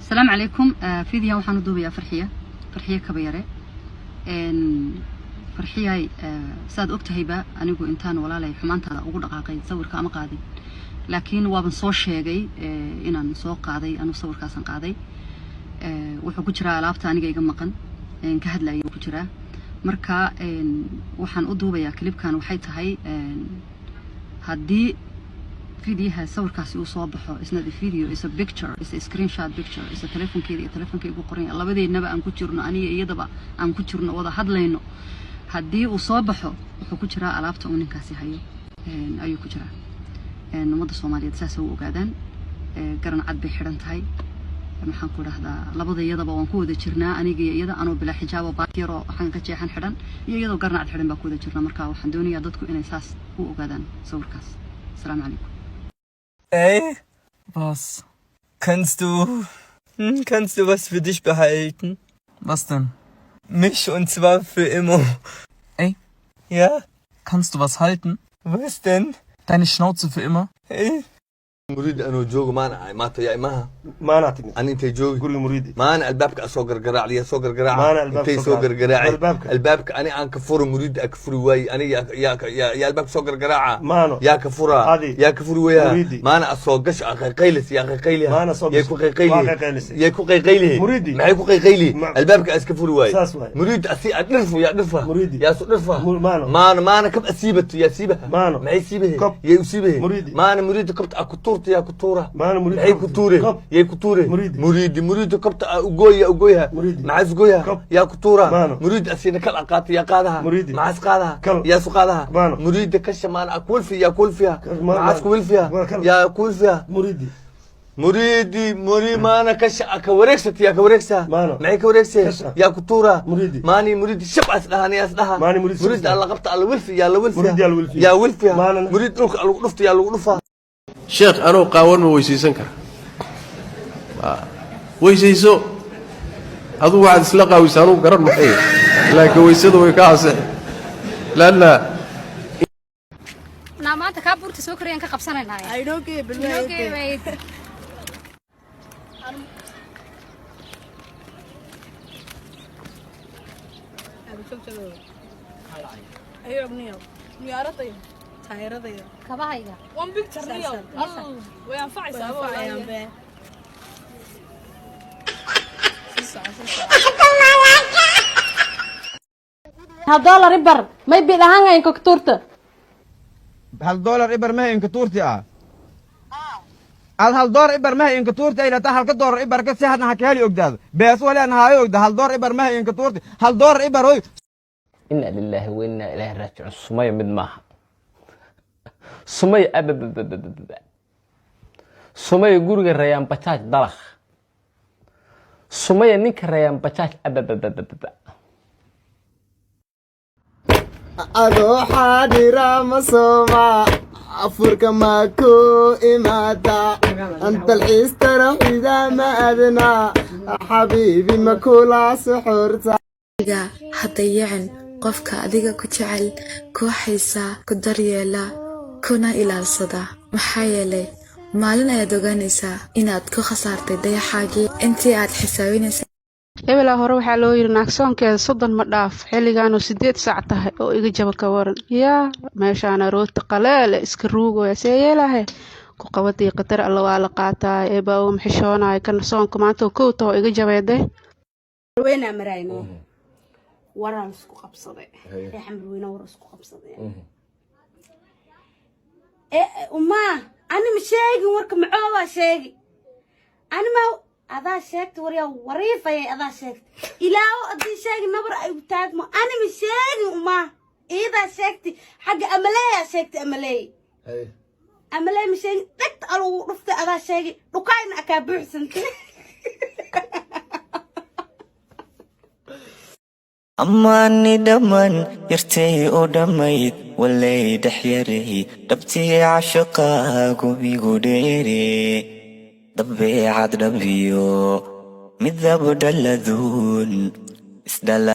Asalaamu calaykum. Fiidiyan waxaan u duubayaa Farxiya, Farxiya Kabayare. Farxiyay, saad og tahayba, anigu intaan walaalay xumaantaada ugu dhaqaaqay sawirka ama qaadin, laakiin waaban soo sheegay inaan soo qaaday. Anigu sawirkaasaan qaaday, wuxuu ku jiraa alaabta aniga iga maqan ka hadlayay ku jiraa. Marka waxaan u duubayaa clipkan waxay tahay, haddii fidiyaha sawirkaasi uu soo baxo, isna the video is a picture, is a screenshot picture, is a telefonkeeda iyo telefonkayga igu qoran yahay, labadeennaba aan ku jirno, aniga iyadaba aan ku jirno, wada hadlayno. Haddii uu soo baxo, wuxuu ku jiraa alaabta uu ninkaasi hayo ayuu ku jiraa. Ummadda Soomaaliyeed saas u ogaadaan. Garan cad bay xidhan tahay. Maxaan ku dhahdaa, labada iyadaba waan ku wada jirnaa, aniga iyo iyada, anoo bilaa xijaabo, baatiyaroo waxaan ka jeexan xidhan, iyo iyadoo garan cad xidhan baa ku wada jirnaa. Marka waxaan doonayaa dadku inay saas u ogaadaan sawirkaas. Asalaamu calaykum. Ey, Was? Kannst du was für dich behalten? Was denn? Mich, und zwar für immer. Ey. Ja? Kannst du was halten? Was denn? Deine Schnauze für immer? Ey. Muriid anuu joogo maana imaato yaa imaha. Maanaa timid. Ani intay joogi? Guriga Muriidi. Maana albaabka soo gargaraac, yaa soo gargaraaca? Maana albaabka intay soo soo garaac. gargaraaci? Albaabka. Albaabka ani aan ka furo, Muriid aan ka furi waaye. Ani yaa yaa yaa yaa albaabka soo gargaraaca? Maano. Yaa ka furaa? Adi. Yaa ka furi waya? Muriidi. Maana a soo gasho, a qayqaylis, yaa qayqayliha? Maana soo yay gasho. Ku qayqaylihi? Waa qayqaylisay. Yay ku qayqaylihi? Muriidi. Maxay ku qayqaylihi? Albaabka aan iska furi waaye. Saas waaye. Muriid asi a dhirfo, yaa dhirfa? Muriidi. Yaa su dhirfa? Maano. Maana, maana kab asiibato, yaa siibaha? Maano. Maxay siibahe? Kob. Yay u siibahe? Muriidi. Maana Muriidi kabta a ku tuurta, yaa ku tuura? Maana Muriidi maxay ku kabta. tuure? Kob. Yay ku tuure? Muriidi. Muriidi, Muriidi kabta a ugooya, ugooyha? Muriidi. Maxaas gooyha? Kob. Yaa ku tuura? Maano. Muriidi asina kal aqaata, yaa qaadaha? Muriidi. Maxaas qaadaha? Kal. Yaa su qaadaha? Maano. Muriidi kasha maana a kuwilfi, yaa kuwilfiha? Maano. Maxaas kuwilfiha? Waa kal. Yaa kuwilfiha? Muriidi. Muriidi muri maana kasha a ka wareegsata, yaa ka wareegsaa? Maano. Maxay ka wareegsee? Kasha. Yaa ku tuura? Muriidi. Maani Muriidi shab as dhaha, as dhaha. Maani Muriidi shab Muriidi as dhaha. Alla qabta, alla wilfi, yaa la wilfiha? Muriidi yaa la wilfiha. Yaa wilfiha? Maanana. Muriidi dhulka lagu dhufta, yaa lagu dhufaa? Sheekh, anuu qaawan ma weysaysan kara? Weysayso adugu. Waxaad isla qaawisa anugu garan maxay, laakiin weysadu way ka asixi lanna. Naa maanta kaa buurta soo korayaan ka qabsanaynaa. Inoo geey. Kabahayga. One picture niyow. Way anfacaysaa wallaahi. Sii soco, sii soco. $1 ibar may bid ahaan inkakturta. $1 ibar maha inka tuurti ah ad $1 ibar maha inka tuurti ay lataa halka doolar ibar ka si hadna haka heli ogdaado bees wali an haayo ogda $1 ibar maha inka tuurti $1 ibar oy. Inna lilaahi wa inna ilaahi raajicuun. Sumaya mid maaha. Sumaya abababababa, Sumaya guriga Rayaan Bajaaj dalakh, Sumaya ninka Rayaan Bajaaj abababababa. Adoo xaadira ma sooma, afurka ma ku imaada, dalxiistaraxida ma adna, xabiibi ma kula soxorta. Ha dayicin qofka adiga ku jecel, kuu xiisaa, ku daryeela, kuna ilaalsada, maxaa yeelay maalin ayaad ogaanaysaa inaad ku khasaartay dayaxaagii intii aad xisaabinaysay. Hebelaa hore waxaa loo yidhi naagsoonkeeda 30 ma dhaaf. Xilligaanu 8 saac tahay oo iga jaba, ka waran? Yaa meeshaana rooti qaleele iska ruugoya, see yeelahe ku qabadii khatar alla waa la qaataa. Eebaa uga maxishoonayo kan soonka maanta oo kow taho iga jabeede. Weynaa marayno, waraa isku qabsaday ee Xamar Weyne, war isku qabsadeen ee umaa. Ani ma sheegin warka, macoobaa sheegi. Ani ma adaa sheegta waryaa wariifayay, adaa sheegta ilaawo haddii sheegi nabar ay taagmo. Ani ma sheegin, umaa iidaa sheegtay. Xagga amaleeyaa sheegtay, amaleey amaleey ma sheegin. Dhegta alugu dhuftay, adaa sheegi dhukaayna akaa buuxsantay. Ammaani dhammaan yartay oo dhammayd walay dhex yaray dhabtii cashaqaagu igu dheere, dabeecad dhabiyo midab dhaladuun isdhala.